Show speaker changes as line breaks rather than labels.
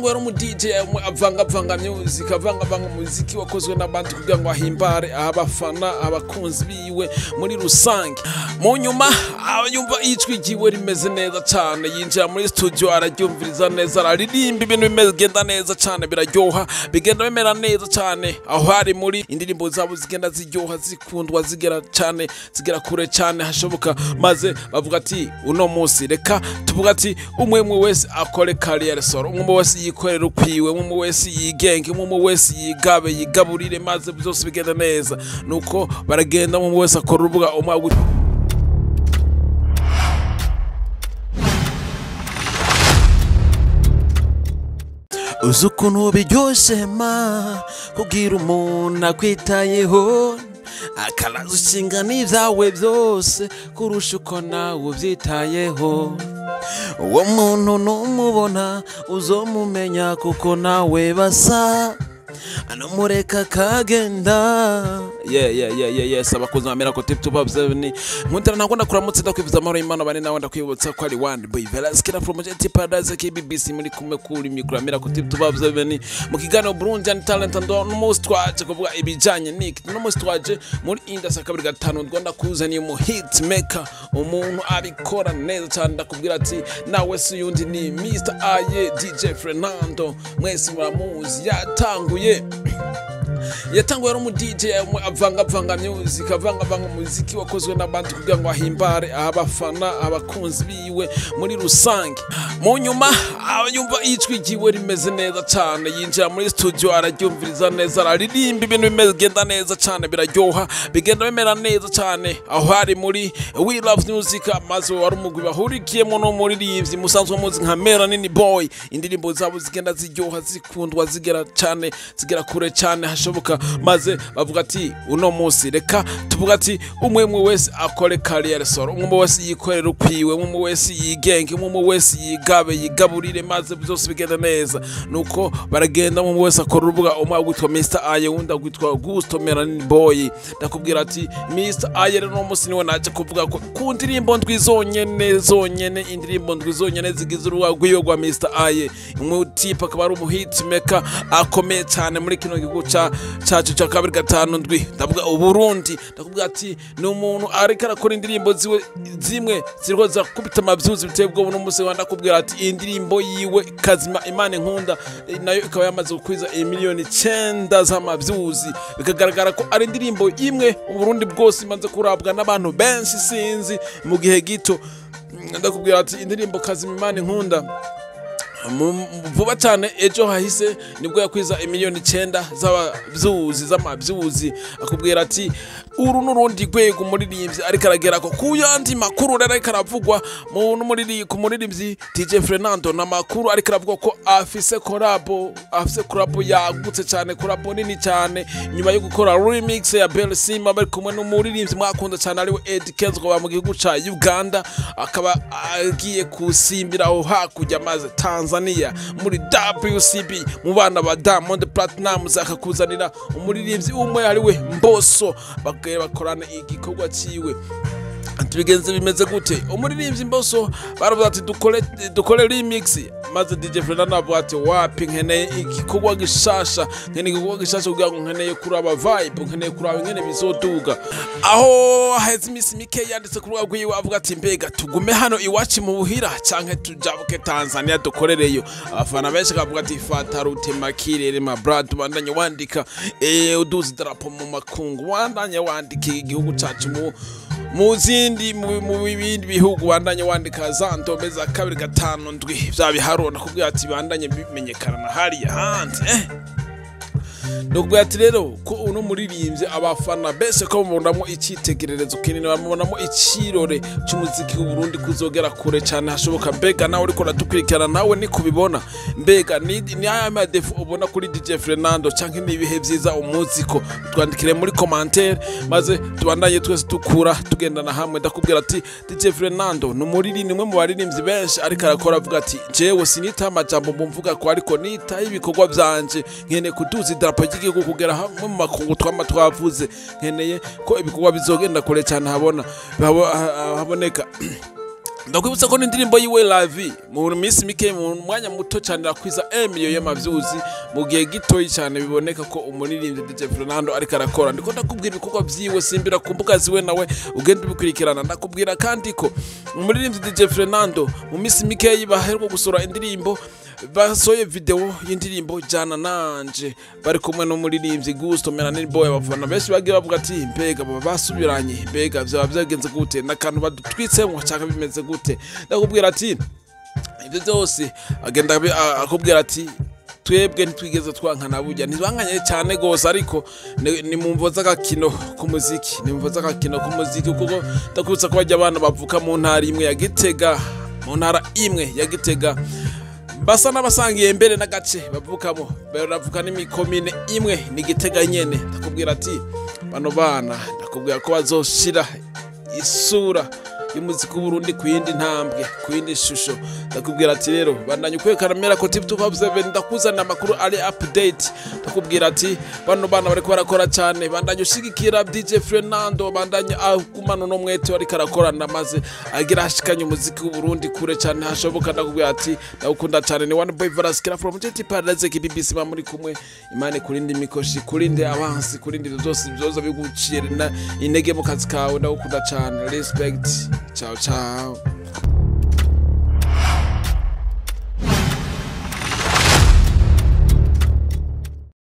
Yatanguye ari umu DJ avanga music, avanga muziki wakozwe n'abandi kugira ngo ahimbare abafana, abakunzi biwe muri rusange. Mu nyuma yumva ijwi ryiwe rimeze neza cyane, yinjira muri studio araryumviriza neza, araririmba ibintu bigenda neza cyane, biraryoha, bigenda bimera neza cyane. Aho hari muri indirimbo zabo zigenda ziryoha, zikundwa, zigera cyane, zigera kure cyane hashoboka, maze bavuga ati uno munsi reka tuvuga ati umwe wese akore carrière solo, umwe wese yikorera ukwiwe, umwe wese yigenge, umwe wese yigabe, yigaburire, maze byose bigenda neza. Nuko baragenda, umwe wese akora urubuga umwe. Uzi ukuntu biryoshe ma kugira umuntu akwitayeho, akaraza ushinga n'ibyawe byose kurusha uko nawe ubyitayeho. Uwo muntu numubona uzomumenya kuko nawe basa, anamureka kagenda. Yeah, abakunzi ba Miracle Tip 257 nkundira ntabwo ndakuramutse, ndakwifuza amahoro y'Imana bane nawe, ndakwibutsa ko ari One Boy Velasquez from Jet Paradise KBBC muri kumwe kuri micro ya Miracle Tip 257 mu kiganiro Burundi and Talent. And no munsi twaje kuvuga ibijanye n'iki, no munsi twaje muri industry 2.5 Rwanda kuzaniye umu hit maker, umuntu abikora neza cyane. Ndakubwira ati nawe si yundi ni Mr. Aye DJ Fernando, mwese muramuzi. Yatanguye ari umu DJ avanga music, avanga muziki wakozwe n'abandi kugira ngo ahimbare abafana, abakunzi biwe muri rusange. Mu nyuma yumva ijwi ryiwe rimeze neza cyane, yinjira muri studio araryumviriza neza, araririmba ibintu bigenda neza cyane, biraryoha, bigenda bimera neza cyane. Aho hari muri We Love Music, maze wari umugwi bahurikiyemo n'umuririmbyi musanzwe muzi nka Melanin Boy. Indirimbo zabo zigenda ziryoha, zikundwa, zigera cyane, zigera kure cyane hashoboka, maze bavuga ati uno munsi reka tuvuga ati umwe wese akore carrière solo, umwe wese yikorera ukwiwe, umwe wese yigenge, umwe wese yigabe, yigaburire, maze byose bigenda neza. Nuko baragenda, umwe wese akora urubuga, umwe agwitwa Mr. Aye, undi agwitwa Gusto Melanin Boy. Ndakubwira ati Mr. Aye rero uno munsi niwe naje kuvuga ko ku ndirimbo ndwi zonyene, indirimbo ndwi zonyene zigize urubuga rwiwe rwa Mr. Aye. Umutipe akaba ari umuhit maker akomeye cyane muri kino gihugu cacu ca 2.7, ndavuga Uburundi. Ndakubwira ati ni umuntu ariko arakora indirimbo ziwe zimwe ziriko zakubita amavyuzi biteye ubwoba. N'umunsi wa ndakubwira ati indirimbo yiwe Kazima Imana Inkunda nayo ikaba yamaze gukwiza imiliyoni 9 z'amavyuzi, bikagaragara ko ari indirimbo imwe Uburundi bwose imaze kurabwa n'abantu benshi sinzi mu gihe gito. Ndakubwira ati indirimbo Kazima Imana Inkunda vuba cyane ejo hahise nibwo yakwiza imiliyoni 9 z'abavyuzi z'amavyuzi. Akubwira ati uru n'urundi rwego umuririmbyi ariko aragera ko ku yandi makuru rero ariko aravugwa ku muririmbyi DJ Fernando, na makuru ariko aravugwa ko afise collabo yagutse cyane, collabo nini cyane, nyuma yo gukora remix ya Bell Simba bari kumwe n'umuririmbyi mwakunda cyane ariwe Eddie Kenzo mu gihugu ca Uganda, akaba agiye kusimbira aho hakurya maze Tanzania muri WCB mu bana ba Diamond Platnumz, akakuzanira umuririmbyi umwe ariwe Mbosso, bakorana igikorwa ciwe. Tubigenze bimeze gute? Umuririmbyi Mbosso baravuga ati dukore remix, maze DJ Fernando avuga ati wapi, nkeneye igikorwa gishasha, nkeneye igikorwa gishasha kugira ngo nkeneye kuraba vibe, nkeneye kuraba ingene bizoduga. Aho haheze iminsi mike yanditse ku rubuga rwiwe avuga ati mbega tugume hano iwacu mu buhira canke tujabuke Tanzania dukorereyo. Abafana benshi bavuga ati fata rutemakirere ma brad, bandanye wandika uduze idarapo mu makungu, wandanye wandika igihugu cacu mu zindi mu bindi bihugu, bandanye wandika za ndome za 2.57 vya biharuro. Nakubwira ati bandanye bimenyekana na hariya hanze. Ndakubwira ati rero ko uno muririmbyi abafana bese ko bamubonamo icyitegererezo kinini, bamubonamo ikirore cy'umuziki w'u Burundi kuzogera kure cyane hashoboka. Mbega nawe uriko uradukurikirana nawe ni kubibona, mbega ni aya madefu ubona kuri DJ Fernando canke ni ibihe vyiza umuziko? Twandikire muri commentaire maze tubandanye twese dukura tugendana hamwe. Ndakubwira ati DJ Fernando ni umuririmbyi umwe mu baririmbyi benshi ariko arakora avuga ati jewe sinita amajambo mumvuga ko ariko nita ibikorwa vyanje, nkene kuduza idarapo ry'igihugu kugera hamwe mu makungu twama twavuze, nkeneye ko ibikorwa bizogenda kure cyane haboneka. Ndakwibutsa ko n'indirimbo yiwe Lavi mu minsi mike, mu mwanya muto cyane, rakwiza emiliyo y'amavyuzi mu gihe gitoyi cyane. Biboneka ko umuririmbyi DJ Fernando ariko arakora. Ndiko ndakubwira ibikorwa vyiwe, simbira ku mbuga ziwe nawe ugenda ubikurikirana. Ndakubwira kandi ko umuririmbyi DJ Fernando mu minsi mikeyi baheruka gusohora indirimbo, basohoye video y'indirimbo Jana Nanje bari kumwe n'umuririmbyi Gusto Melanin Boy. Abafana benshi bagiye bavuga ati: "Mbega baba basubiranye? Mbega vyaba vyagenze gute? N'akantu badutwitsemo canke bimeze gute?" Ndakubwira ati ibyo byose agenda akubwira ati: "Twebwe ntitwigeze twankana." Burya ntibanganye cyane gose, ariko ni mu mvo z'agakino k'umuziki, ni mu mvo z'agakino k'umuziki, kuko ndakubutsa ko bajya abana bavuka mu ntara imwe ya Gitega, mu ntara imwe ya Gitega, basa n'abasangiye mbere n'agace bavukamo, baravuka n'imikomine imwe, ni Gitega nyene. Ndakubwira ati bano bana, ndakubwira ko bazoshira isura y'umuziki w'Uburundi ku yindi ntambwe, ku yindi shusho. Ndakubwira ati rero bandanye ukwerekana mera ko TV 257, ndakuzanira amakuru ari update. Ndakubwira ati bano bana bariko barakora cyane. Bandanye ushigikira DJ Fernando, bandanye agumana no mwete ariko arakorana, maze agira ashikanye umuziki w'Uburundi kure cyane hashoboka. Ndakubwira ati ndagukunda cyane. Ni One Boy Varaskira from JT Paradise BBC, ba muri kumwe. Imana kurinde imikoshi, kurinde abansi, kurinde ibyo byose byoza biguciye intege mu kazi kawe. Ndagukunda cyane, respect, ciao ciao.